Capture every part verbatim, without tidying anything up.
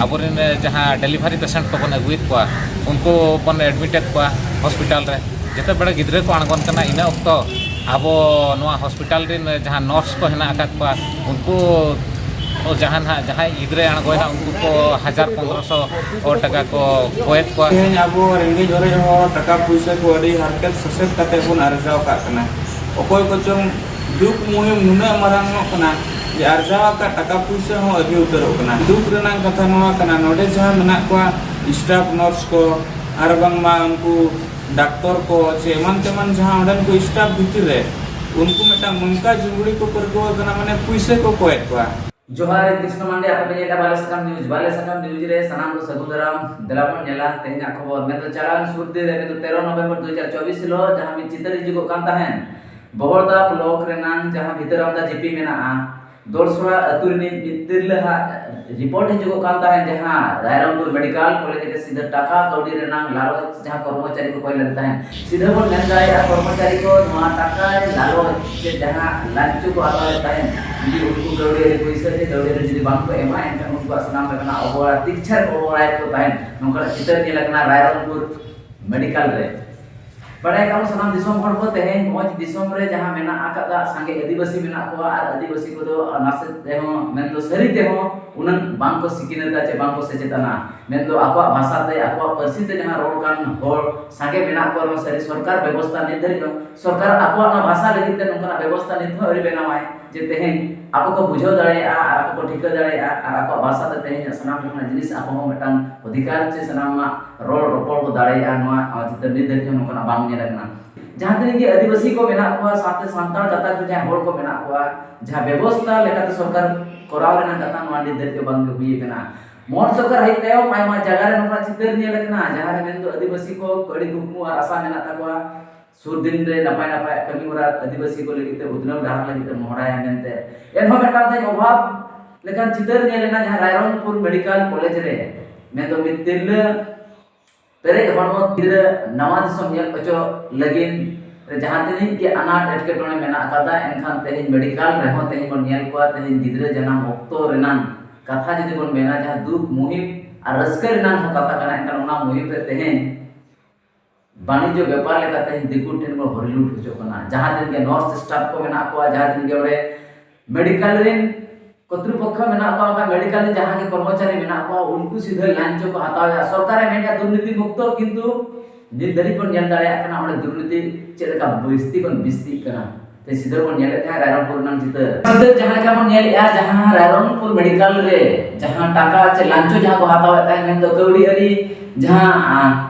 ᱟᱵᱚᱨᱮᱱ ᱡᱟᱦᱟᱸ delivery patient ᱠᱚᱵᱚᱱ ᱟᱹᱜᱩᱭᱮᱫ ᱠᱚᱣᱟ, ᱩᱱᱠᱩ ᱵᱚᱱ admit ᱮᱫ ᱠᱚᱣᱟ ᱦᱚᱥᱯᱤᱴᱟᱞ ᱨᱮ᱾ ᱡᱮᱛᱮ ᱵᱮᱲᱟ ᱜᱤᱫᱽᱨᱟᱹ ᱠᱚ ᱟᱬᱜᱚᱱ ᱠᱟᱱᱟ, ᱤᱱᱟᱹ ᱚᱠᱛᱚ ᱟᱵᱚ ᱱᱚᱣᱟ ᱦᱚᱥᱯᱤᱴᱟᱞ ᱨᱮᱱ ᱡᱟᱦᱟᱸ nurse ᱠᱚ ᱦᱮᱱᱟᱜ ᱟᱠᱟᱫ ᱠᱚᱣᱟ, ᱩᱱᱠᱩ ᱡᱟᱦᱟᱸ ᱱᱟᱦᱟᱜ, ᱡᱟᱦᱟᱸᱭ ᱜᱤᱫᱽᱨᱟᱹᱭ ᱟᱬᱜᱚᱭᱮᱱᱟ, ᱩᱱᱠᱩ ᱠᱚ ᱦᱟᱡᱟᱨ ᱯᱚᱱᱫᱽᱨᱚᱥᱚ ᱴᱟᱠᱟ ᱠᱚ ᱠᱚᱭᱮᱫ ᱠᱚᱣᱟ᱾ ᱛᱮᱦᱮᱧ ᱟᱵᱚ ᱨᱮᱸᱜᱮᱡ ᱚᱨᱮᱡ ᱦᱚᱲ ᱴᱟᱠᱟ ᱯᱩᱭᱥᱟᱹ ᱠᱚ ᱟᱹᱰᱤ ᱦᱟᱨᱠᱮᱛ ᱥᱟᱥᱮᱛ ᱠᱟᱛᱮ ᱵᱚᱱ ᱟᱨᱡᱟᱣ ᱠᱟᱜ ᱠᱟᱱᱟ᱾ ᱚᱠᱚᱭ ᱠᱚᱪᱚᱝ ᱫᱩᱠ ᱢᱩᱦᱤᱢ ᱱᱩᱱᱟᱹᱜ ᱢᱟᱨᱟᱝᱚᱜ ᱠᱟᱱᱟ ᱡᱮ ᱟᱨᱡᱟᱣ ᱟᱠᱟᱫ ᱴᱟᱠᱟ ᱯᱩᱭᱥᱟᱹ ᱦᱚᱸ ᱟᱹᱫᱷᱤ ᱩᱛᱟᱹᱨᱚᱜ ᱠᱟᱱᱟ᱾ ᱫᱩᱠ ᱨᱮᱱᱟᱜ ᱠᱟᱛᱷᱟ ᱱᱚᱣᱟ ᱠᱟᱱᱟ, ᱱᱚᱰᱮ ᱡᱟᱦᱟᱸ ᱢᱮᱱᱟᱜ ᱠᱚᱣᱟ staff nurse ᱠᱚ ᱟᱨ ᱵᱟᱝᱢᱟ ᱩᱱᱠᱩ ᱰᱟᱠᱛᱚᱨ ᱠᱚ ᱪᱮ ᱮᱢᱟᱱ ᱛᱮᱢᱟᱱ ᱡᱟᱦᱟᱸ ᱚᱸᱰᱮᱱ ᱠᱚ staff ᱵᱷᱤᱛᱤᱨ ᱨᱮ, ᱩᱱᱠᱩ ᱢᱤᱫᱴᱟᱝ ᱱᱚᱝᱠᱟ ᱡᱩᱜᱽᱲᱤ ᱠᱚ ᱯᱟᱹᱨᱠᱟᱹᱣ ᱠᱟᱱᱟ, ᱢᱟᱱᱮ ᱯᱩᱭᱥᱟᱹ ᱠᱚ ᱠᱚᱭᱮᱫ ᱠᱚᱣᱟ᱾ ᱡᱚᱦᱟᱨ, ᱤᱧ ᱠᱨᱤᱥᱱᱚ ᱢᱟᱱᱰᱤ, ᱟᱯᱮ ᱯᱮ ᱧᱮᱞᱮᱫᱟ ᱵᱟᱞᱮ ᱥᱟᱠᱟᱢ ᱱᱤᱭᱩᱡᱽ᱾ ᱵᱟᱞᱮ ᱥᱟᱠᱟᱢ ᱱᱤᱭᱩᱡᱽ ᱨᱮ ᱥᱟᱱᱟᱢ ᱠᱚ ᱥᱟᱹᱜᱩᱱ ᱫᱟᱨᱟᱢ᱾ ᱫᱮᱞᱟ ᱵᱚᱱ ᱧᱮᱞᱟ ᱛᱮᱦᱮᱧᱟᱜ ᱠᱷᱚᱵᱚᱨ᱾ ᱢᱮᱱᱫᱚ ᱪᱟᱞᱟᱣᱮᱱ ᱥᱩᱨ ᱫᱤᱱ ᱨᱮ, ᱢᱮᱱᱫᱚ ᱛᱮᱨᱚ ᱱᱚᱵᱷᱮᱢᱵᱚᱨ ᱫᱩ ᱦᱟᱡᱟᱨ ᱪᱚᱵᱵᱤᱥ ᱦᱤᱞᱳᱜ ᱡᱟᱦᱟᱸ ᱢᱤᱫ ᱪᱤᱛᱟᱹᱨ ᱦᱤᱡᱩᱜᱚᱜ ᱠᱟᱱ ᱛᱟᱦᱮᱸᱱ, ᱵᱚᱦᱚᱲᱫᱟ ᱵᱞᱚᱠ ᱨᱮᱱᱟᱝ ᱡᱟᱦᱟᱸ ᱵᱷᱤᱛᱟᱹᱨ ᱟᱢᱫᱟ ᱡᱤᱯᱤ ᱢᱮᱱᱟᱜᱼᱟ, ᱫᱚᱞᱥᱚᱲᱟ ᱟᱹᱛᱩ ᱨᱤᱱᱤᱡ ᱢᱤᱫ ᱛᱤᱨᱞᱟᱹ ᱦᱟᱜ ᱨᱤᱯᱳᱨᱴ ᱦᱤᱡᱩᱜᱚᱜ ᱠᱟᱱ ᱛᱟᱦᱮᱸᱱ, ᱡᱟᱦᱟᱸ ᱨᱟᱭᱨᱚᱝᱯᱩᱨ ᱢᱮᱰᱤᱠᱟᱞ ᱠᱚᱞᱮᱡᱽ ᱨᱮ ᱥᱤᱫᱷᱟᱹ ᱴᱟᱠᱟ ᱠᱟᱹᱣᱰᱤ ᱨᱮᱱᱟᱝ ᱞᱟᱞᱚᱪ ᱡᱟᱦᱟᱸ ᱠᱚᱨᱢᱚᱪᱟᱨᱤ ᱠᱚ ᱠᱚᱭ ᱞᱮᱫ ᱛᱟᱦᱮᱸᱱ, ᱥᱤᱫᱷᱟᱹ ᱵᱚᱱ ᱢᱮᱱ ᱫᱟᱲᱮᱭᱟᱜᱼᱟ, ᱠᱚᱨᱢᱚᱪᱟᱨᱤ ᱠᱚ ᱱᱚᱣᱟ ᱴᱟᱠᱟ ᱞᱟᱞᱚᱪ ᱥᱮ ᱡᱟᱦᱟᱸ ᱞᱟᱧᱪᱚ ᱠᱚ ᱦᱟᱛᱟᱣᱮᱫ ᱛᱟᱦᱮᱸᱱ, ᱡᱩᱫᱤ ᱩᱱᱠᱩ ᱠᱟᱹᱣᱰᱤ ᱟᱹᱨᱤ ᱯᱩᱭᱥᱟᱹ ᱥᱮ ᱠᱟᱹᱣᱰᱤ ᱟᱹᱨᱤ ᱡᱩᱫᱤ ᱵᱟᱝ ᱠᱚ ᱮᱢᱟ, ᱮᱱᱠᱷᱟᱱ ᱩᱱᱠᱩᱣᱟᱜ ᱥᱟᱱᱟᱢ ᱞᱮᱠᱟᱱᱟᱜ ᱚᱵᱚᱨᱟ ᱛᱤᱠᱪᱷᱟᱨ ᱠᱚ ᱚᱵᱚᱨᱟᱭᱮᱫ ᱠᱚ ᱛᱟᱦᱮᱸᱱ, ᱱᱚᱝᱠᱟᱱᱟᱜ ᱪᱤᱛᱟᱹᱨ ᱧᱮᱞ ᱟᱠᱟᱱᱟ ᱨᱟᱭᱨᱚᱝᱯᱩᱨ ᱢᱮᱰᱤᱠᱟᱞ ᱨᱮ᱾ ᱵᱟᱲᱟᱭ ᱠᱟᱜ ᱵᱚᱱ ᱥᱟᱱᱟᱢ ᱫᱤᱥᱚᱢ ᱦᱚᱲ ᱠᱚ, ᱛᱮᱦᱮᱧ ᱢᱚᱸᱡᱽ ᱫᱤᱥᱚᱢ ᱨᱮ ᱡᱟᱦᱟᱸ ᱢᱮᱱᱟᱜ ᱟᱠᱟᱫᱟ, ᱥᱟᱸᱜᱮ ᱟᱹᱫᱤᱵᱟᱹᱥᱤ ᱢᱮᱱᱟᱜ ᱠᱚᱣᱟ, ᱟᱨ ᱟᱹᱫᱤᱵᱟᱹᱥᱤ ᱠᱚᱫᱚ ᱱᱟᱥᱮ ᱛᱮᱦᱚᱸ, ᱢᱮᱱᱫᱚ ᱥᱟᱹᱨᱤ ᱛᱮᱦᱚᱸ ᱩᱱᱟᱹᱜ ᱵᱟᱝ ᱠᱚ ᱥᱤᱠᱷᱱᱟᱹᱛᱟ ᱪᱮ ᱵᱟᱝ ᱠᱚ ᱥᱮᱪᱮᱫ ᱟᱱᱟ, ᱢᱮᱱᱫᱚ ᱟᱠᱚᱣᱟᱜ ᱵᱷᱟᱥᱟ ᱛᱮ, ᱟᱠᱚᱣᱟᱜ ᱯᱟᱹᱨᱥᱤ ᱛᱮ ᱡᱟᱦᱟᱸ ᱨᱚᱲ ᱠᱟᱱ ᱦᱚᱲ ᱥᱟᱸᱜᱮ ᱢᱮᱱᱟᱜ ᱠᱚ ᱨᱮᱦᱚᱸ, ᱥᱟᱹᱨᱤ ᱥᱚᱨᱠᱟᱨ ᱵᱮᱵᱚᱥᱛᱷᱟ ᱱᱤᱛ ᱫᱷᱟᱹᱨᱤᱡ ᱦᱚᱸ, ᱥᱚᱨᱠᱟᱨ ᱟᱠᱚᱣᱟᱜ ᱚᱱᱟ ᱵᱷᱟᱥᱟ ᱞᱟᱹᱜᱤᱫ ᱛᱮ ᱱᱚᱝᱠᱟᱱᱟᱜ ᱵᱮᱵᱚᱥᱛᱷᱟ ᱱᱤᱛ ᱦᱚᱸ ᱟᱹᱣᱨᱤ ᱵᱮᱱᱟᱣᱟᱭ, ᱡᱮ ᱛᱮᱦᱮᱧ ᱟᱠᱚ ᱠᱚ ᱵᱩᱡᱷᱟᱹᱣ ᱫᱟᱲᱮᱭᱟᱜᱼᱟ ᱟᱨ ᱟᱠᱚ ᱠᱚ ᱴᱷᱤᱠᱟᱹ ᱫᱟᱲᱮᱭᱟᱜᱼᱟ ᱟᱨ ᱟᱠᱚᱣᱟᱜ ᱵᱷᱟᱥᱟ ᱛᱮ ᱛᱮᱦᱮᱧ ᱥᱟᱱᱟᱢ ᱞᱮᱠᱟᱱᱟᱜ ᱡᱤᱱᱤᱥ ᱟᱠᱚ ᱦᱚᱸ ᱢᱤᱫᱴᱟᱝ ᱚᱫᱷᱤᱠᱟᱨ ᱪᱮ ᱥᱟᱱᱟᱢᱟᱜ ᱨᱚᱲ ᱨᱚᱯᱚᱲ ᱠᱚ ᱫᱟᱲᱮᱭᱟᱜᱼᱟ᱾ ᱱᱚᱣᱟ ᱪᱤᱛᱟᱹᱨ ᱱᱤᱛ ᱫᱷᱟᱹᱨᱤᱡ ᱦᱚᱸ ᱱᱚᱝᱠᱟᱱᱟᱜ ᱵᱟᱝ ᱧᱮᱞ ᱟᱠᱟᱱᱟ᱾ ᱡᱟᱦᱟᱸ ᱛᱤᱱᱟᱹᱜ ᱜᱮ ᱟᱹᱫᱤᱵᱟᱹᱥᱤ ᱠᱚ ᱢᱮᱱᱟᱜ ᱠᱚᱣᱟ, ᱥᱟᱶᱛᱮ ᱥᱟᱱᱛᱟᱲ ᱜᱟᱛᱟᱠ ᱨᱮ ᱡᱟᱦᱟᱸᱭ ᱦᱚᱲ ᱠᱚ ᱢᱮᱱᱟᱜ ᱠᱚᱣᱟ, ᱡᱟᱦᱟᱸ ᱵᱮᱵᱚᱥᱛᱷᱟ ᱞᱮᱠᱟᱛᱮ ᱥᱚᱨᱠᱟᱨ ᱠᱚᱨᱟᱣ ᱨᱮᱱᱟᱜ ᱠᱟᱛᱷᱟ, ᱱᱚᱣᱟ ᱱᱤᱛ ᱫᱷᱟᱹᱨᱤᱡ ᱦᱚᱸ ᱵᱟᱝ ᱜᱮ ᱦᱩᱭ ᱟᱠᱟᱱᱟ᱾ ᱢᱚᱦᱚᱱ ᱥᱚᱨᱠᱟᱨ ᱦᱮᱡ ᱛᱟᱭᱚᱢ ᱟᱭᱢᱟ ᱡᱟᱭᱜᱟ ᱨᱮ ᱱᱚᱝᱠᱟ ᱪᱤᱛᱟᱹᱨ ᱧᱮᱞ ᱟᱠᱟᱱᱟ, ᱡᱟᱦᱟᱸ ᱨᱮ ᱢᱮᱱᱫᱚ ᱟᱹᱫᱤᱵᱟᱹᱥᱤ ᱠᱚ ᱟᱹᱰᱤ ᱠᱩᱠᱢᱩ ᱟᱨ ᱟᱥᱟ ᱢᱮᱱᱟᱜ ᱛᱟᱠᱚᱣᱟ, ᱥᱩᱨ ᱫᱤᱱ ᱨᱮ ᱱᱟᱯᱟᱭ ᱱᱟᱯᱟᱭ ᱠᱟᱹᱢᱤ ᱦᱚᱨᱟ ᱟᱹᱫᱤᱵᱟᱹᱥᱤ ᱠᱚ ᱞᱟᱹᱜᱤᱫ ᱛᱮ ᱩᱛᱱᱟᱹᱣ ᱰᱟᱦᱟᱨ ᱞᱟᱹᱜᱤᱫ ᱛᱮ ᱢᱚᱦᱰᱟᱭᱟ ᱢᱮᱱᱛᱮ᱾ ᱮᱱᱦᱚᱸ ᱢᱤᱫᱴᱟᱝ ᱛᱮᱦᱮᱧ ᱚᱵᱷᱟᱵᱽ ᱞᱮᱠᱟᱱ ᱪᱤᱛᱟᱹᱨ ᱧᱮᱞ ᱮᱱᱟ, ᱡᱟᱦᱟᱸ ᱨᱟᱭᱨᱚᱝᱯᱩᱨ ᱢᱮᱰᱤᱠᱟᱞ ᱠᱚᱞᱮᱡᱽ ᱨᱮ ᱢᱮᱱᱫᱚ ᱢᱤᱫ ᱛᱤᱨᱞᱟᱹ ᱯᱮᱨᱮᱡ ᱦᱚᱲᱢᱚ ᱜᱤᱫᱽᱨᱟᱹ ᱱᱟᱣᱟ ᱫᱤᱥᱚᱢ ᱧᱮᱞ ᱦᱚᱪᱚ ᱞᱟᱹᱜᱤᱫ ᱨᱮ ᱡᱟᱦᱟᱸ ᱛᱤᱱᱟᱹᱜ ᱜᱮ ᱟᱱᱟᱴ ᱮᱴᱠᱮᱴᱚᱬᱮ ᱢᱮᱱᱟᱜ ᱟᱠᱟᱫᱟ, ᱮᱱᱠᱷᱟᱱ ᱛᱮᱦᱮᱧ ᱢᱮᱰᱤᱠᱟᱞ ᱨᱮᱦᱚᱸ ᱛᱮᱦᱮᱧ ᱵᱚᱱ ᱧᱮᱞ ᱠᱚᱣᱟ, ᱛᱮᱦᱮᱧ ᱜᱤᱫᱽᱨᱟᱹ ᱡᱟᱱᱟᱢ ᱚᱠᱛᱚ ᱨᱮᱱᱟᱝ ᱠᱟᱛᱷᱟ ᱡᱩᱫᱤ ᱵᱚᱱ ᱢᱮᱱᱟ, ᱡᱟᱦᱟᱸ ᱫᱩᱠ ᱢᱩᱦᱤᱢ ᱟᱨ ᱨᱟᱹᱥᱠᱟᱹ ᱨᱮᱱᱟᱜ ᱦᱚᱸ ᱠᱟᱛᱷᱟ ᱠᱟᱱᱟ, ᱮᱱᱠᱷᱟᱱ ᱚᱱᱟ ᱢᱩᱦᱤᱢ ᱨᱮ ᱛᱮᱦᱮᱧ ᱵᱟᱱᱤᱡᱽᱡᱚ ᱵᱮᱯᱟᱨ ᱞᱮᱠᱟᱛᱮ ᱛᱮᱦᱮᱧ ᱫᱤᱠᱩ ᱴᱷᱮᱱ ᱵᱚᱱ ᱦᱚᱨᱤᱞᱩᱴ ᱦᱚᱪᱚᱜ ᱠᱟᱱᱟ᱾ ᱡᱟᱦᱟᱸ ᱛᱤᱱ ᱜᱮ ᱱᱟᱨᱥ ᱥᱴᱟᱯ ᱠᱚ ᱢᱮᱱᱟᱜ ᱠᱚᱣᱟ, ᱡᱟᱦᱟᱸ ᱛᱤᱱ ᱜᱮ ᱚᱸᱰᱮ ᱢᱮᱰᱤᱠᱟᱞ ᱨᱮᱱ ᱠᱚᱨᱛᱨᱤᱯᱚᱠᱠᱷᱚ ᱢᱮᱱᱟᱜ ᱠᱚᱣᱟ, ᱵᱟᱝᱠᱷᱟᱱ ᱢᱮᱰᱤᱠᱟᱞ ᱨᱮᱱ ᱡᱟᱦᱟᱸ ᱜᱮ ᱠᱚᱨᱢᱚᱪᱟᱨᱤ ᱢᱮᱱᱟᱜ ᱠᱚᱣᱟ, ᱩᱱᱠᱩ ᱥᱤᱫᱷᱟᱹ ᱞᱟᱧᱪᱚ ᱠᱚ ᱦᱟᱛᱟᱣᱮᱫᱼᱟ᱾ ᱥᱚᱨᱠᱟᱨᱮ ᱢᱮᱱᱮᱫᱼᱟ ᱫᱩᱨᱱᱤᱛᱤ ᱢᱩᱠᱛᱚ, ᱠᱤᱱᱛᱩ ᱱᱤᱛ ᱫᱷᱟᱹᱨᱤᱡ ᱵᱚᱱ ᱧᱮᱞ ᱫᱟᱲᱮᱭᱟᱜ ᱠᱟᱱᱟ ᱚᱸᱰᱮ ᱫᱩᱨᱱᱤᱛᱤ ᱪᱮᱫ ᱞᱮᱠᱟ ᱵᱤᱥᱛᱤ ᱠᱷᱚᱱ ᱵᱤᱥᱛᱤᱜ ᱠᱟᱱᱟ᱾ ᱛᱮ ᱥᱤᱫᱷᱟᱹ ᱵᱚᱱ ᱧᱮᱞᱮᱫ ᱛᱟᱦᱮᱸᱫ ᱨᱟᱭᱨᱚᱝᱯᱩᱨ ᱨᱮᱱᱟᱜ ᱪᱤᱛᱟᱹᱨ᱾ ᱪᱤᱛᱟᱹᱨ ᱡᱟᱦᱟᱸ ᱞᱮᱠᱟ ᱵᱚᱱ ᱧᱮᱞᱮᱫᱼᱟ, ᱡᱟᱦᱟᱸ ᱨᱟᱭᱨᱚᱝᱯᱩᱨ ᱢᱮᱰᱤᱠᱟᱞ ᱨᱮ ᱡᱟᱦᱟᱸ ᱴᱟᱠᱟ ᱪᱮ ᱞᱟᱧᱪᱚ ᱡᱟᱦᱟᱸ ᱠᱚ ᱦᱟᱛᱟᱣᱮᱫ ᱛᱟᱦᱮᱸᱫ, ᱢᱮᱱᱫᱚ ᱠᱟᱹᱣᱰᱤ ᱟᱹᱨᱤ ᱡᱟᱦᱟᱸ, ᱟ,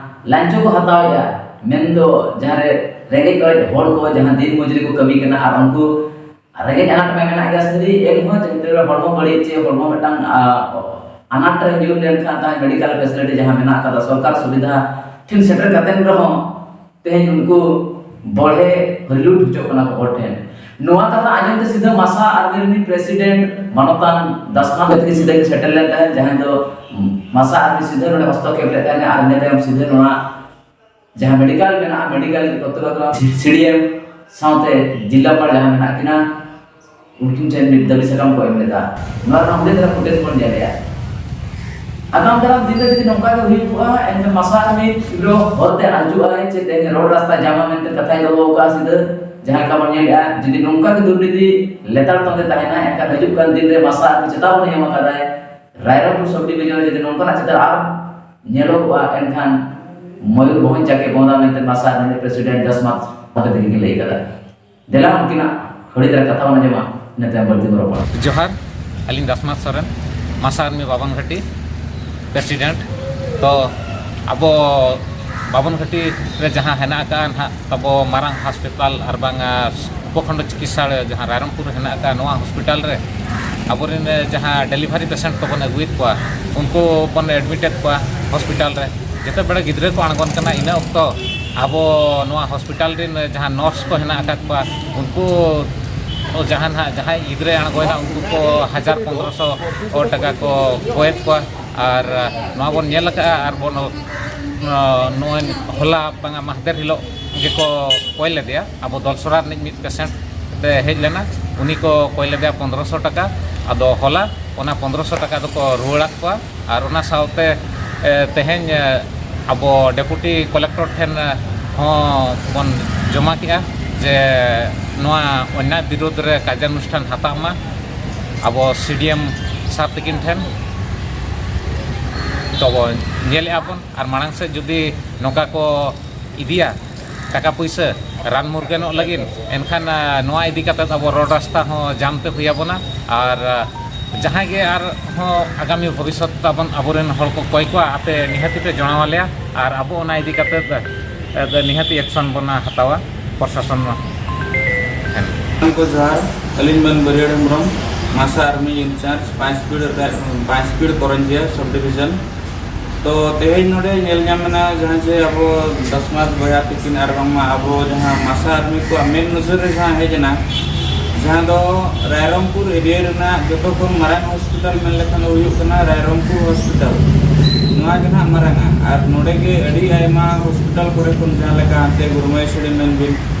ᱞᱟᱧᱪᱚ ᱠᱚ ᱦᱟᱛᱟᱣᱮᱫᱼᱟ, ᱢᱮᱱᱫᱚ ᱡᱟᱦᱟᱸ ᱨᱮ ᱨᱮᱸᱜᱮᱡ ᱚᱨᱮᱡ ᱦᱚᱲ ᱠᱚ ᱡᱟᱦᱟᱸ ᱫᱤᱱ ᱢᱚᱡᱩᱨᱤ ᱠᱚ ᱠᱟᱹᱢᱤ ᱠᱟᱱᱟ ᱟᱨ ᱩᱱᱠᱩ ᱨᱮᱸᱜᱮᱡ ᱟᱱᱟᱴ ᱢᱟ ᱢᱮᱱᱟᱜ ᱜᱮᱭᱟ ᱥᱟᱹᱨᱤ, ᱮᱱᱦᱚᱸ ᱡᱮᱦᱮᱛᱩ ᱦᱚᱲᱢᱚ ᱵᱟᱹᱲᱤᱡ ᱪᱮ ᱦᱚᱲᱢᱚ ᱢᱤᱫᱴᱟᱝ, ᱟ, ᱟᱱᱟᱴ ᱨᱮ ᱧᱩᱨ ᱞᱮᱱᱠᱷᱟᱱ ᱛᱟᱦᱮᱸ ᱢᱮᱰᱤᱠᱟᱞ ᱯᱷᱮᱥᱤᱞᱤᱴᱤ ᱡᱟᱦᱟᱸ ᱢᱮᱱᱟᱜ ᱟᱠᱟᱫᱟ, ᱥᱚᱨᱠᱟᱨ ᱥᱩᱵᱤᱫᱷᱟ ᱴᱷᱮᱱ ᱥᱮᱴᱮᱨ ᱠᱟᱛᱮᱱ ᱨᱮᱦᱚᱸ ᱛᱮᱦᱮᱧ ᱩᱱᱠᱩ ᱵᱚᱲᱦᱮ ᱦᱟᱹᱞᱩᱴ ᱦᱚᱪᱚᱜ ᱠᱟᱱᱟ ᱠᱚ ᱦᱚᱲ ᱴᱷᱮᱱ᱾ ᱱᱚᱣᱟ ᱠᱟᱛᱷᱟ ᱟᱸᱡᱚᱢ ᱛᱮ ᱥᱤᱫᱷᱟᱹ ᱢᱟᱥᱟ ᱟᱨᱢᱤ ᱨᱤᱱᱤᱡ ᱯᱨᱮᱥᱤᱰᱮᱱᱴ ᱢᱟᱱᱚᱛᱟᱱ ᱫᱟᱥᱢᱟ ᱜᱟᱛᱮ ᱥᱤᱫᱷᱟᱹ ᱥᱮᱴᱮᱨ ᱞᱮᱱ ᱛᱟᱦᱮᱸᱫ, ᱡᱟᱦᱟᱸᱭ ᱫᱚ ᱢᱟᱥᱟ ᱟᱨᱢᱤ ᱥᱤᱫᱷᱟᱹ ᱱᱚᱰᱮ ᱦᱚᱥᱛᱚᱠᱷᱮᱯ ᱞᱮᱫ ᱛᱟᱦᱮᱸᱫ ᱟᱨ ᱤᱱᱟᱹ ᱛᱟᱭᱚᱢ ᱥᱤᱫᱷᱟᱹ ᱱᱚᱣᱟ ᱡᱟᱦᱟᱸ ᱢᱮᱰᱤᱠᱟᱞ ᱢᱮᱱᱟᱜᱼᱟ, ᱢᱮᱰᱤᱠᱟᱞ ᱠᱚᱨᱛᱨᱤᱯᱚᱠᱠᱷᱚ, ᱥᱤᱰᱤᱮᱢ ᱥᱟᱶᱛᱮ ᱡᱤᱞᱟᱯᱟᱞ ᱡᱟᱦᱟᱸ ᱢᱮᱱᱟᱜ ᱠᱤᱱᱟ, ᱩᱱᱠᱤᱱ ᱴᱷᱮᱱ ᱢᱤᱫ ᱫᱟᱹᱵᱤ ᱥᱟᱠᱟᱢ ᱠᱚ ᱮᱢ ᱞᱮᱫᱟ᱾ ᱱᱚᱣᱟ ᱨᱮᱱᱟᱜ ᱦᱩᱰᱤᱧ ᱫᱷᱟᱨᱟ ᱯᱷᱩᱴᱮᱡᱽ ᱵᱚᱱ ᱧᱮᱞᱮᱜᱼᱟ᱾ ᱟᱜᱟᱢ ᱫᱟᱨᱟᱢ ᱫᱤᱱ ᱨᱮ ᱡᱩᱫᱤ ᱱᱚᱝᱠᱟ ᱜᱮ ᱦᱩᱭ ᱠᱚᱜᱼᱟ, ᱮᱱᱠᱷᱟᱱ ᱢᱟᱥᱟ ᱟᱨᱢᱤ ᱛᱤᱨᱞᱟᱹ ᱦᱚᱨᱛᱮ ᱟᱹᱪᱩᱜ ᱟᱭ, ᱪᱮᱫ ᱛᱮᱦᱮᱧ ᱨᱳᱰ ᱨᱟᱥᱛᱟ ᱡᱟᱢᱟ ᱢᱮᱱᱛᱮ ᱠᱟᱛᱷᱟᱭ ᱫᱚᱦᱚ ᱟᱠᱟᱫᱼᱟ ᱥᱤᱫᱷᱟᱹ, ᱡᱟᱦᱟᱸ ᱞᱮᱠᱟ ᱵᱚᱱ ᱧᱮᱞᱮᱜᱼᱟ, ᱡᱩᱫᱤ ᱱᱚᱝᱠᱟ ᱜᱮ ᱫᱩᱨᱱᱤᱛᱤ ᱞᱮᱛᱟᱲ ᱛᱚᱸᱜᱮ ᱛᱟᱦᱮᱱᱟ, ᱮᱱᱠᱷᱟᱱ ᱦᱤᱡᱩᱜ ᱠᱟᱱ ᱫᱤᱱ ᱨᱮ ᱢᱟᱥᱟ ᱟᱨᱢᱤ ᱪᱮᱛᱟᱣᱚᱱᱤ ᱮᱢ ᱟᱠᱟᱫᱟᱭ, ᱨᱟᱭᱨᱚᱝᱯᱩᱨ ᱥᱚᱵ ᱰᱤᱵᱤᱡᱚᱱ ᱨᱮ ᱡᱩᱫᱤ ᱱᱚᱝᱠᱟᱱᱟᱜ ᱪᱤᱛᱟᱹᱨ ᱟᱨ ᱧᱮᱞᱚᱜᱚᱜᱼᱟ, ᱮᱱᱠᱷᱟᱱ ᱢᱚᱭᱩᱨᱵᱷᱚᱸᱡᱽ ᱡᱟᱠᱮ ᱵᱚᱸᱫᱟ ᱢᱮᱱᱛᱮ ᱢᱟᱥᱟ ᱟᱨᱢᱤ ᱯᱨᱮᱥᱤᱰᱮᱱᱴ ᱫᱟᱥᱢᱟᱛ ᱠᱟᱛᱮ ᱜᱮ ᱞᱟᱹᱭ ᱠᱟᱫᱟ᱾ ᱫᱮᱞᱟ ᱩᱱᱠᱤᱱᱟᱜ ᱦᱟᱹᱲᱤ ᱫᱷᱟᱨᱟ ᱠᱟᱛᱷᱟ ᱵᱚᱱ ᱟᱸᱡᱚᱢᱟ, ᱤᱱᱟᱹ ᱛᱟᱭᱚᱢ ᱵᱟᱹᱲᱛᱤ ᱵᱚᱱ ᱨᱚᱯᱚᱲᱟ᱾ ᱡᱚᱦᱟᱨ, ᱟᱹᱞᱤᱧ ᱫᱟᱥᱢᱟᱛ ᱥᱚᱨᱮᱱ, ᱢᱟᱥᱟ ᱟᱨᱢᱤ ᱵᱟᱵᱟᱱ ᱜᱷᱟᱹᱴᱤ ᱯᱨᱮᱥᱤᱰᱮᱱᱴ᱾ ᱛᱚ ᱟᱵᱚ ᱵᱟᱵᱚᱱ ᱜᱷᱟᱹᱴᱤ ᱨᱮ ᱡᱟᱦᱟᱸ ᱦᱮᱱᱟᱜ ᱟᱠᱟᱫᱼᱟ ᱱᱟᱦᱟᱜ ᱛᱟᱵᱚ ᱢᱟᱨᱟᱝ ᱦᱚᱥᱯᱤᱴᱟᱞ ᱟᱨ ᱵᱟᱝ, ᱟ, ᱩᱯᱚᱠᱷᱚᱸᱰ ᱪᱤᱠᱤᱛᱥᱟᱞᱚᱭ ᱡᱟᱦᱟᱸ ᱨᱟᱭᱨᱚᱝᱯᱩᱨ ᱨᱮ ᱦᱮᱱᱟᱜ ᱟᱠᱟᱫᱼᱟ, ᱱᱚᱣᱟ ᱦᱚᱥᱯᱤᱴᱟᱞ ᱨᱮ ᱟᱵᱚᱨᱮᱱ, ᱮ, ᱡᱟᱦᱟᱸ ᱰᱮᱞᱤᱵᱷᱟᱨᱤ ᱯᱮᱥᱮᱱᱴ ᱠᱚᱵᱚᱱ ᱟᱹᱜᱩᱭᱮᱫ ᱠᱚᱣᱟ, ᱩᱱᱠᱩ ᱵᱚᱱ ᱮᱰᱢᱤᱴᱮᱫ ᱠᱚᱣᱟ ᱦᱚᱥᱯᱤᱴᱟᱞ ᱨᱮ᱾ ᱡᱮᱛᱮ ᱵᱮᱲᱟ ᱜᱤᱫᱽᱨᱟᱹ ᱠᱚ ᱟᱬᱜᱚᱱ ᱠᱟᱱᱟ, ᱤᱱᱟᱹ ᱚᱠᱛᱚ ᱟᱵᱚ ᱱᱚᱣᱟ ᱦᱚᱥᱯᱤᱴᱟᱞ ᱨᱮᱱ ᱡᱟᱦᱟᱸ ᱱᱟᱨᱥ ᱠᱚ ᱦᱮᱱᱟᱜ ᱟᱠᱟᱫ ᱠᱚᱣᱟ, ᱩᱱᱠᱩ ᱡᱟᱦᱟᱸ ᱱᱟᱦᱟᱜ ᱡᱟᱦᱟᱸᱭ ᱜᱤᱫᱽᱨᱟᱹᱭ ᱟᱬᱜᱚᱭᱮᱱᱟ, ᱩᱱᱠᱩ ᱠᱚ ᱦᱟᱡᱟᱨ ᱯᱚᱱᱫᱽᱨᱚᱥᱚ ᱴᱟᱠᱟ ᱠᱚ ᱠᱚᱭᱮᱫ ᱠᱚᱣᱟ᱾ ᱟᱨ ᱱᱚᱣᱟ ᱵᱚᱱ ᱧᱮᱞ ᱟᱠᱟᱫᱼᱟ, ᱟᱨ ᱵᱚᱱ, ᱱᱚᱜᱼᱚᱭ ᱦᱚᱞᱟ ᱵᱟᱝᱟ ᱢᱟᱦᱫᱮᱨ ᱦᱤᱞᱳᱜ ᱜᱮᱠᱚ ᱠᱚᱭ ᱞᱮᱫᱮᱭᱟ᱾ ᱟᱵᱚ ᱫᱚᱞᱥᱚᱨᱟ ᱨᱤᱱᱤᱡ ᱢᱤᱫ ᱯᱮᱥᱮᱱᱴ ᱮ ᱦᱮᱡ ᱞᱮᱱᱟ, ᱩᱱᱤ ᱠᱚ ᱠᱚᱭ ᱞᱮᱫᱮᱭᱟ ᱯᱚᱱᱫᱽᱨᱚᱥᱚ ᱴᱟᱠᱟ᱾ ᱟᱫᱚ ᱦᱚᱞᱟ ᱚᱱᱟ ᱯᱚᱱᱫᱽᱨᱚᱥᱚ ᱴᱟᱠᱟ ᱫᱚᱠᱚ ᱨᱩᱣᱟᱹᱲᱟᱫ ᱠᱚᱣᱟ᱾ ᱟᱨ ᱚᱱᱟ ᱥᱟᱶᱛᱮ, ᱮ, ᱛᱮᱦᱮᱧ, ᱮ, ᱟᱵᱚ ᱰᱮᱯᱩᱴᱤ ᱠᱚᱞᱮᱠᱴᱚᱨ ᱴᱷᱮᱱ, ᱮ, ᱦᱚᱸ ᱵᱚᱱ ᱡᱚᱢᱟ ᱠᱮᱜᱼᱟ ᱡᱮ ᱱᱚᱣᱟ ᱚᱱᱱᱭᱟᱭ ᱵᱤᱨᱩᱫᱽ ᱨᱮ ᱠᱟᱨᱡᱟᱱᱩᱥᱴᱷᱟᱱ ᱦᱟᱛᱟᱣ ᱢᱟ ᱟᱵᱚ ᱥᱤ ᱰᱤ ᱮᱢ ᱥᱟᱨ ᱛᱟᱹᱠᱤᱱ ᱴᱷᱮᱱ᱾ ᱛᱚᱵᱚ ᱧᱮᱞᱮᱜᱼᱟ ᱵᱚᱱ, ᱟᱨ ᱢᱟᱲᱟᱝ ᱥᱮᱫ ᱡᱩᱫᱤ ᱱᱚᱝᱠᱟ ᱠᱚ ᱤᱫᱤᱭᱟ ᱴᱟᱠᱟ ᱯᱩᱭᱥᱟᱹ ᱨᱟᱱ ᱢᱩᱨᱜᱟᱹᱱᱚᱜ ᱞᱟᱹᱜᱤᱫ, ᱮᱱᱠᱷᱟᱱ, ᱟ, ᱱᱚᱣᱟ ᱤᱫᱤ ᱠᱟᱛᱮᱫ ᱟᱵᱚ ᱨᱳᱰ ᱨᱟᱥᱛᱟ ᱦᱚᱸ ᱡᱟᱢ ᱛᱮ ᱦᱩᱭ ᱟᱵᱚᱱᱟ᱾ ᱟᱨ, ᱟ, ᱡᱟᱦᱟᱸᱭ ᱜᱮ ᱟᱨᱦᱚᱸ ᱟᱜᱟᱢᱤ ᱵᱷᱚᱵᱤᱥᱥᱚᱛ ᱛᱟᱵᱚᱱ ᱟᱵᱚᱨᱮᱱ ᱦᱚᱲ ᱠᱚ ᱠᱚᱭ ᱠᱚᱣᱟ, ᱟᱯᱮ ᱱᱤᱦᱟᱹᱛᱤ ᱯᱮ ᱡᱚᱲᱟᱣ ᱟᱞᱮᱭᱟ ᱟᱨ ᱟᱵᱚ ᱚᱱᱟ ᱤᱫᱤ ᱠᱟᱛᱮᱫ, ᱟ, ᱱᱤᱦᱟᱹᱛᱤ ᱮᱠᱥᱚᱱ ᱵᱚᱱ ᱦᱟᱛᱟᱣᱟ ᱯᱨᱚᱥᱟᱥᱚᱱ ᱴᱷᱮᱱ᱾ ᱥᱟᱱᱟᱢ ᱠᱚ ᱡᱚᱦᱟᱨ᱾ ᱟᱹᱞᱤᱧ ᱢᱟᱹᱱ ᱵᱟᱹᱨᱭᱟᱹᱲ ᱦᱮᱢᱵᱨᱚᱢ, ᱢᱟᱥᱟ ᱟᱨᱢᱤ ᱤᱱᱪᱟᱨᱡᱽ, ᱯᱟᱸᱪᱯᱤᱲ, ᱯᱟᱸᱪᱯᱤᱲ ᱠᱚᱨᱚᱧᱡᱤᱭᱟ ᱥᱟᱵ ᱰᱤᱵᱷᱤᱡᱚᱱ᱾ ᱛᱚ, ᱛᱮᱦᱮᱧ ᱱᱚᱰᱮ ᱧᱮᱞ ᱧᱟᱢ ᱮᱱᱟ, ᱡᱟᱦᱟᱸ ᱡᱮ ᱟᱵᱚ ᱫᱟᱥᱢᱟᱛ ᱵᱚᱭᱦᱟ ᱛᱤᱠᱤᱱ ᱟᱨ ᱵᱟᱝᱢᱟ ᱟᱵᱚ ᱡᱟᱦᱟᱸ ᱢᱟᱥᱟ ᱟᱨᱢᱤ ᱠᱚᱣᱟᱜ ᱢᱮᱫ ᱱᱚᱡᱚᱨ ᱨᱮ ᱡᱟᱦᱟᱸ ᱦᱮᱡ ᱮᱱᱟ, ᱡᱟᱦᱟᱸ ᱫᱚ ᱨᱟᱭᱨᱚᱝᱯᱩᱨ ᱮᱨᱤᱭᱟ ᱨᱮᱱᱟᱜ ᱡᱚᱛᱚ ᱠᱷᱚᱱ ᱢᱟᱨᱟᱝ ᱦᱚᱥᱯᱤᱴᱟᱞ ᱢᱮᱱ ᱞᱮᱠᱷᱟᱱ ᱫᱚ ᱦᱩᱭᱩᱜ ᱠᱟᱱᱟ ᱨᱟᱭᱨᱚᱝᱯᱩᱨ ᱦᱚᱥᱯᱤᱴᱟᱞ᱾ ᱱᱚᱣᱟ ᱜᱮ ᱱᱟᱦᱟᱜ ᱢᱟᱨᱟᱝᱟ᱾ ᱟᱨ ᱱᱚᱰᱮ ᱜᱮ ᱟᱹᱰᱤ ᱟᱭᱢᱟ ᱦᱚᱥᱯᱤᱴᱟᱞ ᱠᱚᱨᱮ ᱠᱷᱚᱱ, ᱡᱟᱦᱟᱸ ᱞᱮᱠᱟ ᱦᱟᱱᱛᱮ ᱜᱩᱨᱢᱟᱹᱭ ᱥᱤᱲᱤ ᱢᱮᱱ ᱵᱤᱱ,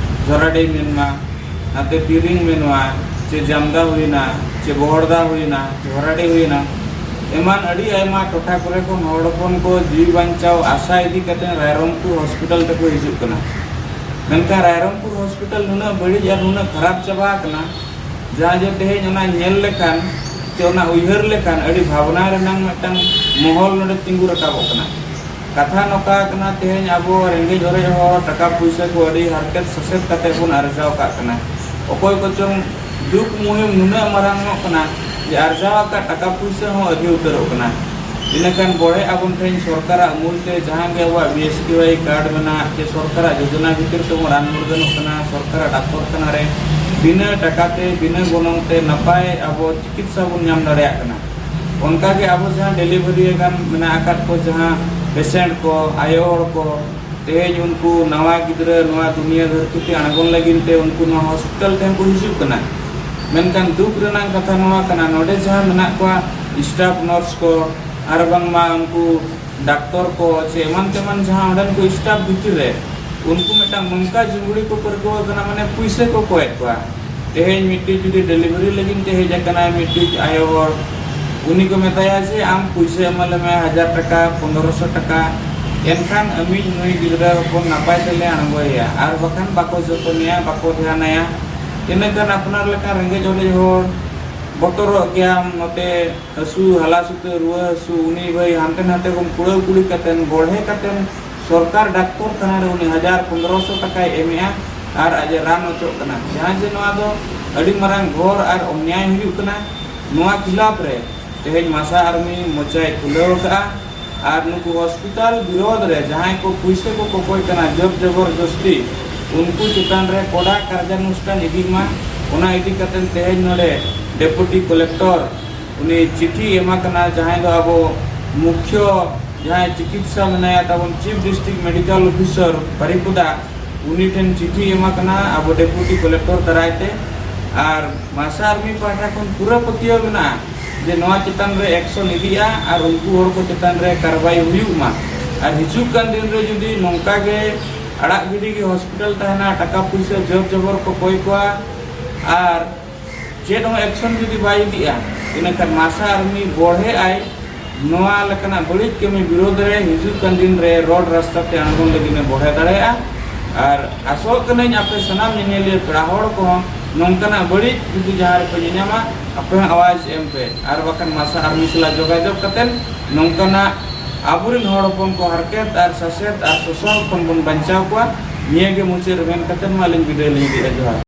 ᱡᱷᱚᱨᱟᱰᱤ ᱢᱮᱱᱢᱟ, ᱱᱟᱛᱮ ᱛᱤᱨᱤᱝ ᱢᱮᱱᱣᱟ, ᱪᱮ ᱡᱟᱢᱫᱟ ᱦᱩᱭᱱᱟ, ᱪᱮ ᱵᱚᱦᱚᱲᱫᱟ ᱦᱩᱭᱱᱟ, ᱪᱮ ᱦᱚᱨᱟᱰᱤ ᱦᱩᱭᱱᱟ, ᱮᱢᱟᱱ ᱟᱹᱰᱤ ᱟᱭᱢᱟ ᱴᱚᱴᱷᱟ ᱠᱚᱨᱮ ᱠᱷᱚᱱ ᱦᱚᱲ ᱦᱚᱯᱚᱱ ᱠᱚ ᱡᱤᱣᱤ ᱵᱟᱧᱪᱟᱣ ᱟᱥᱟ ᱤᱫᱤ ᱠᱟᱛᱮ ᱨᱟᱭᱨᱚᱝᱯᱩᱨ ᱦᱚᱥᱯᱤᱴᱟᱞ ᱛᱮᱠᱚ ᱦᱤᱡᱩᱜ ᱠᱟᱱᱟ᱾ ᱢᱮᱱᱠᱷᱟᱱ ᱨᱟᱭᱨᱚᱝᱯᱩᱨ ᱦᱚᱥᱯᱤᱴᱟᱞ ᱱᱩᱱᱟᱹᱜ ᱵᱟᱹᱲᱤᱡ ᱟᱨ ᱱᱩᱱᱟᱹᱜ ᱠᱷᱟᱨᱟᱯ ᱪᱟᱵᱟ ᱟᱠᱟᱱᱟ, ᱡᱟᱦᱟᱸ ᱡᱮ ᱛᱮᱦᱮᱧ ᱚᱱᱟ ᱧᱮᱞ ᱞᱮᱠᱷᱟᱱ ᱪᱮ ᱚᱱᱟ ᱩᱭᱦᱟᱹᱨ ᱞᱮᱠᱷᱟᱱ ᱟᱹᱰᱤ ᱵᱷᱟᱵᱽᱱᱟ ᱨᱮᱱᱟᱜ ᱢᱤᱫᱴᱟᱝ ᱢᱚᱦᱚᱞ ᱱᱚᱰᱮ ᱛᱤᱸᱜᱩ ᱨᱟᱠᱟᱵᱚᱜ ᱠᱟᱱᱟ᱾ ᱠᱟᱛᱷᱟ ᱱᱚᱝᱠᱟ ᱠᱟᱱᱟ, ᱛᱮᱦᱮᱧ ᱟᱵᱚ ᱨᱮᱸᱜᱮᱡ ᱚᱨᱮᱡ ᱦᱚᱲ ᱴᱟᱠᱟ ᱯᱩᱭᱥᱟᱹ ᱠᱚ ᱟᱹᱰᱤ ᱦᱟᱨᱠᱮᱛ ᱥᱟᱥᱮᱛ ᱠᱟᱛᱮ ᱵᱚᱱ ᱟᱨᱡᱟᱣ ᱠᱟᱜ ᱠᱟᱱᱟ᱾ ᱚᱠᱚᱭ ᱠᱚᱪᱚᱝ ᱫᱩᱠ ᱢᱩᱦᱤᱢ ᱱᱩᱱᱟᱹᱜ ᱢᱟᱨᱟᱝ ᱚᱜ ᱠᱟᱱᱟ ᱡᱮ ᱟᱨᱡᱟᱣ ᱟᱠᱟᱫ ᱴᱟᱠᱟ ᱯᱩᱭᱥᱟᱹ ᱦᱚᱸ ᱟᱹᱫᱷᱤ ᱩᱛᱟᱹᱨᱚᱜ ᱠᱟᱱᱟ᱾ ᱤᱱᱟᱹᱠᱷᱟᱱ ᱵᱚᱲᱦᱮ ᱟᱵᱚᱱ ᱴᱷᱮᱱ ᱥᱚᱨᱠᱟᱨᱟᱜ ᱢᱩᱞ ᱛᱮ ᱡᱟᱦᱟᱸ ᱜᱮ ᱟᱵᱚᱣᱟᱜ B S K Y card ᱢᱮᱱᱟᱜ ᱪᱮ ᱥᱚᱨᱠᱟᱨᱟᱜ ᱡᱳᱡᱚᱱᱟ ᱵᱷᱤᱛᱤᱨ ᱛᱮᱵᱚᱱ ᱨᱟᱱ ᱢᱩᱨᱜᱟᱹᱱᱚᱜ ᱠᱟᱱᱟ, ᱥᱚᱨᱠᱟᱨᱟᱜ ᱰᱟᱠᱛᱚᱨ ᱠᱷᱟᱱᱟ ᱨᱮ ᱵᱤᱱᱟᱹ ᱴᱟᱠᱟ ᱛᱮ ᱵᱤᱱᱟᱹ ᱜᱚᱱᱚᱝ ᱛᱮ ᱱᱟᱯᱟᱭ ᱟᱵᱚ ᱪᱤᱠᱤᱛᱥᱟ ᱵᱚᱱ ᱧᱟᱢ ᱫᱟᱲᱮᱭᱟᱜ ᱠᱟᱱᱟ᱾ ᱚᱱᱠᱟᱜᱮ ᱟᱵᱚ ᱡᱟᱦᱟᱸ ᱰᱮᱞᱤᱵᱷᱟᱨᱤ ᱟᱠᱟᱱ ᱢᱮᱱᱟᱜ ᱟᱠᱟᱫ ᱠᱚ, ᱡᱟᱦᱟᱸ ᱯᱮᱥᱮᱱᱴ ᱠᱚ, ᱟᱭᱳ ᱦᱚᱲ ᱠᱚ, ᱛᱮᱦᱮᱧ ᱩᱱᱠᱩ ᱱᱟᱣᱟ ᱜᱤᱫᱽᱨᱟᱹ ᱱᱚᱣᱟ ᱫᱩᱱᱤᱭᱟᱹ ᱫᱷᱟᱹᱨᱛᱤ ᱛᱮ ᱟᱬᱜᱚᱱ ᱞᱟᱹᱜᱤᱫ ᱛᱮ ᱩᱱᱠᱩ ᱱᱚᱣᱟ ᱦᱚᱥᱯᱤᱴᱟᱞ ᱴᱷᱮᱱ ᱠᱚ ᱦᱤᱡᱩᱜ ᱠᱟᱱᱟ᱾ ᱢᱮᱱᱠᱷᱟᱱ ᱫᱩᱠ ᱨᱮᱱᱟᱜ ᱠᱟᱛᱷᱟ ᱱᱚᱣᱟ ᱠᱟᱱᱟ, ᱱᱚᱰᱮ ᱡᱟᱦᱟᱸ ᱢᱮᱱᱟᱜ ᱠᱚᱣᱟ ᱥᱴᱟᱯ ᱱᱟᱨᱥ ᱠᱚ ᱟᱨ ᱵᱟᱝᱢᱟ ᱩᱱᱠᱩ ᱰᱟᱠᱛᱚᱨ ᱠᱚ ᱪᱮ ᱮᱢᱟᱱ ᱛᱮᱢᱟᱱ ᱡᱟᱦᱟᱸ ᱚᱸᱰᱮᱱ ᱠᱚ ᱥᱴᱟᱯ ᱵᱷᱤᱛᱤᱨ ᱨᱮ, ᱩᱱᱠᱩ ᱢᱤᱫᱴᱟᱝ ᱱᱚᱝᱠᱟ ᱡᱩᱜᱽᱲᱤ ᱠᱚ ᱯᱟᱹᱨᱠᱟᱹᱣ ᱟᱠᱟᱱᱟ, ᱢᱟᱱᱮ ᱯᱩᱭᱥᱟᱹ ᱠᱚ ᱠᱚᱭᱮᱫ ᱠᱚᱣᱟ᱾ ᱛᱮᱦᱮᱧ ᱢᱤᱫᱴᱤᱡ ᱡᱩᱫᱤ ᱰᱮᱞᱤᱵᱷᱟᱨᱤ ᱞᱟᱹᱜᱤᱫ ᱛᱮ ᱦᱮᱡ ᱟᱠᱟᱱᱟᱭ ᱢᱤᱫᱴᱤᱡ ᱟᱭᱳ ᱦᱚᱲ, ᱩᱱᱤ ᱠᱚ ᱢᱮᱛᱟᱭᱟ ᱡᱮ, "ᱟᱢ ᱯᱩᱭᱥᱟᱹ ᱮᱢᱟ ᱞᱮᱢᱮ ᱦᱟᱡᱟᱨ ᱴᱟᱠᱟ, ᱯᱚᱱᱫᱽᱨᱚᱥᱚ ᱴᱟᱠᱟ, ᱮᱱᱠᱷᱟᱱ ᱟᱢᱤᱡ ᱱᱩᱭ ᱜᱤᱫᱽᱨᱟᱹ ᱦᱚᱯᱚᱱ ᱱᱟᱯᱟᱭ ᱛᱮᱞᱮ ᱟᱬᱜᱚᱭᱮᱭᱟ, ᱟᱨ ᱵᱟᱠᱷᱟᱱ ᱵᱟᱠᱚ ᱡᱚᱛᱚᱱᱮᱭᱟ, ᱵᱟᱠᱚ ᱫᱷᱮᱭᱟᱱᱟᱭᱟ᱾" ᱤᱱᱟᱹ ᱠᱷᱟᱱ ᱟᱯᱱᱟᱨ ᱞᱮᱠᱟᱱ ᱨᱮᱸᱜᱮᱡ ᱚᱨᱮᱡ ᱦᱚᱲ ᱵᱚᱛᱚᱨᱚᱜ ᱜᱮᱭᱟᱢ, ᱱᱚᱛᱮ ᱦᱟᱹᱥᱩ, ᱦᱟᱞᱟ ᱥᱩᱛᱟᱹ, ᱨᱩᱣᱟᱹ ᱦᱟᱹᱥᱩ, ᱩᱱᱤ ᱵᱷᱟᱹᱭ ᱦᱟᱱᱛᱮ ᱱᱟᱛᱮ ᱠᱷᱚᱱ ᱠᱩᱲᱟᱹᱣ ᱠᱩᱲᱤ ᱠᱟᱛᱮᱱ, ᱵᱚᱲᱦᱮ ᱠᱟᱛᱮᱱ ᱥᱚᱨᱠᱟᱨ ᱰᱟᱠᱛᱚᱨ ᱠᱷᱟᱱᱟ ᱨᱮ ᱩᱱᱤ ᱦᱟᱡᱟᱨ ᱯᱚᱱᱫᱽᱨᱚᱥᱚ ᱴᱟᱠᱟᱭ ᱮᱢᱮᱜᱼᱟ ᱟᱨ ᱟᱡ ᱮ ᱨᱟᱱ ᱚᱪᱚᱜ ᱠᱟᱱᱟ᱾ ᱡᱟᱦᱟᱸ ᱡᱮ ᱱᱚᱣᱟ ᱫᱚ ᱟᱹᱰᱤ ᱢᱟᱨᱟᱝ ᱜᱷᱳᱨ ᱟᱨ ᱚᱱᱱᱭᱟᱭ ᱦᱩᱭᱩᱜ ᱠᱟᱱᱟ᱾ ᱱᱚᱣᱟ ᱠᱷᱤᱞᱟᱯ ᱨᱮ ᱛᱮᱦᱮᱧ ᱢᱟᱥᱟ ᱟᱨᱢᱤ ᱢᱚᱪᱟᱭ ᱠᱷᱩᱞᱟᱹᱣ ᱟᱠᱟᱫᱼᱟ ᱟᱨ ᱱᱩᱠᱩ ᱦᱚᱥᱯᱤᱴᱟᱞ ᱵᱤᱨᱳᱫᱷ ᱨᱮ ᱡᱟᱦᱟᱸᱭ ᱠᱚ ᱯᱩᱭᱥᱟᱹ ᱠᱚ ᱠᱚᱠᱚᱭ ᱠᱟᱱᱟ ᱡᱳᱨ ᱡᱚᱵᱚᱨ ᱡᱚᱥᱛᱤ, ᱩᱱᱠᱩ ᱪᱮᱛᱟᱱ ᱨᱮ ᱠᱚᱰᱟ ᱠᱟᱨᱡᱟᱱᱩᱥᱴᱷᱟᱱ ᱤᱫᱤᱜ ᱢᱟ᱾ ᱚᱱᱟ ᱤᱫᱤ ᱠᱟᱛᱮ ᱛᱮᱦᱮᱧ ᱱᱚᱰᱮ ᱰᱮᱯᱩᱴᱤ ᱠᱚᱞᱮᱠᱴᱚᱨ ᱩᱱᱤ ᱪᱤᱴᱷᱤ ᱮᱢᱟ ᱠᱟᱱᱟ, ᱡᱟᱦᱟᱸᱭ ᱫᱚ ᱟᱵᱚ ᱢᱩᱠᱷᱭᱚ ᱡᱟᱦᱟᱸᱭ ᱪᱤᱠᱤᱛᱥᱟ ᱢᱮᱱᱟᱭᱟ ᱛᱟᱵᱚᱱ, ᱪᱤᱯ ᱰᱤᱥᱴᱨᱤᱠᱴ ᱢᱮᱰᱤᱠᱮᱞ ᱚᱯᱷᱤᱥᱟᱨ ᱵᱟᱨᱤᱯᱚᱫᱟ, ᱩᱱᱤ ᱴᱷᱮᱱ ᱪᱤᱴᱷᱤ ᱮᱢᱟ ᱠᱟᱱᱟ ᱟᱵᱚ ᱰᱮᱯᱩᱴᱤ ᱠᱚᱞᱮᱠᱴᱚᱨ ᱫᱟᱨᱟᱭ ᱛᱮ᱾ ᱟᱨ ᱢᱟᱥᱟ ᱟᱨᱢᱤ ᱯᱟᱦᱴᱟ ᱠᱷᱚᱱ ᱯᱩᱨᱟᱹ ᱯᱟᱹᱛᱭᱟᱹᱣ ᱢᱮᱱᱟᱜᱼᱟ ᱡᱮ ᱱᱚᱣᱟ ᱪᱮᱛᱟᱱ ᱨᱮ ᱮᱠᱥᱚᱱ ᱤᱫᱤᱜᱼᱟ ᱟᱨ ᱩᱱᱠᱩ ᱦᱚᱲ ᱠᱚ ᱪᱮᱛᱟᱱ ᱨᱮ ᱠᱟᱨᱵᱟᱭ ᱦᱩᱭᱩᱜ ᱢᱟ᱾ ᱟᱨ ᱦᱤᱡᱩᱜ ᱠᱟᱱ ᱫᱤᱱ ᱨᱮ ᱡᱩᱫᱤ ᱱᱚᱝᱠᱟ ᱜᱮ ᱟᱲᱟᱜ ᱜᱤᱰᱤ ᱜᱮ ᱦᱚᱥᱯᱤᱴᱟᱞ ᱛᱟᱦᱮᱱᱟ, ᱴᱟᱠᱟ ᱯᱩᱭᱥᱟᱹ ᱡᱳᱨ ᱡᱚᱵᱚᱨ ᱠᱚ ᱠᱚᱭ ᱠᱚᱣᱟ ᱟᱨ ᱪᱮᱫ ᱦᱚᱸ ᱮᱠᱥᱚᱱ ᱡᱩᱫᱤ ᱵᱟᱭ ᱤᱫᱤᱜᱼᱟ, ᱤᱱᱟᱹᱠᱷᱟᱱ ᱢᱟᱥᱟ ᱟᱨᱢᱤ ᱵᱚᱲᱦᱮ ᱟᱭ᱾ ᱱᱚᱣᱟ ᱞᱮᱠᱟᱱᱟᱜ ᱵᱟᱹᱲᱤᱡ ᱠᱟᱹᱢᱤ ᱵᱤᱨᱳᱫᱷ ᱨᱮ ᱦᱤᱡᱩᱜ ᱠᱟᱱ ᱫᱤᱱ ᱨᱮ ᱨᱳᱰ ᱨᱟᱥᱛᱟ ᱛᱮ ᱟᱬᱜᱚᱱ ᱞᱟᱹᱜᱤᱫ ᱮ ᱵᱚᱲᱦᱮ ᱫᱟᱲᱮᱭᱟᱜᱼᱟ᱾ ᱟᱨ ᱟᱥᱚᱜ ᱠᱟᱹᱱᱟᱹᱧ ᱟᱯᱮ ᱥᱟᱱᱟᱢ ᱧᱮᱧᱮᱞᱤᱭᱟᱹ ᱯᱮᱲᱟ ᱦᱚᱲ ᱠᱚᱦᱚᱸ ᱱᱚᱝᱠᱟᱱᱟᱜ ᱵᱟᱹᱲᱤᱡ ᱡᱩᱫᱤ ᱡᱟᱦᱟᱸ ᱨᱮᱯᱮ ᱧᱮᱧᱟᱢᱟ, ᱟᱯᱮ ᱦᱚᱸ ᱟᱣᱟᱡᱽ ᱮᱢ ᱯᱮ, ᱟᱨ ᱵᱟᱠᱷᱟᱱ ᱢᱟᱥᱟ ᱟᱨᱢᱤ ᱥᱟᱞᱟᱜ ᱡᱳᱜᱟᱡᱳᱜᱽ ᱠᱟᱛᱮ ᱱᱚᱝᱠᱟᱱᱟᱜ ᱟᱵᱚᱨᱮᱱ ᱦᱚᱲ ᱦᱚᱯᱚᱱ ᱠᱚ ᱦᱟᱨᱠᱮᱛ ᱟᱨ ᱥᱟᱥᱮᱛ ᱟᱨ ᱥᱳᱥᱟᱱ ᱠᱷᱚᱱ ᱵᱚᱱ ᱵᱟᱧᱪᱟᱣ ᱠᱚᱣᱟ᱾ ᱱᱤᱭᱟᱹ ᱜᱮ ᱢᱩᱪᱟᱹᱫ ᱨᱮ ᱢᱮᱱ ᱠᱟᱛᱮ ᱢᱟ ᱟᱹᱞᱤᱧ ᱵᱤᱫᱟᱹᱭ ᱞᱤᱧ ᱤᱫᱤᱭᱮᱫᱼᱟ᱾ ᱡᱚᱦᱟᱨ᱾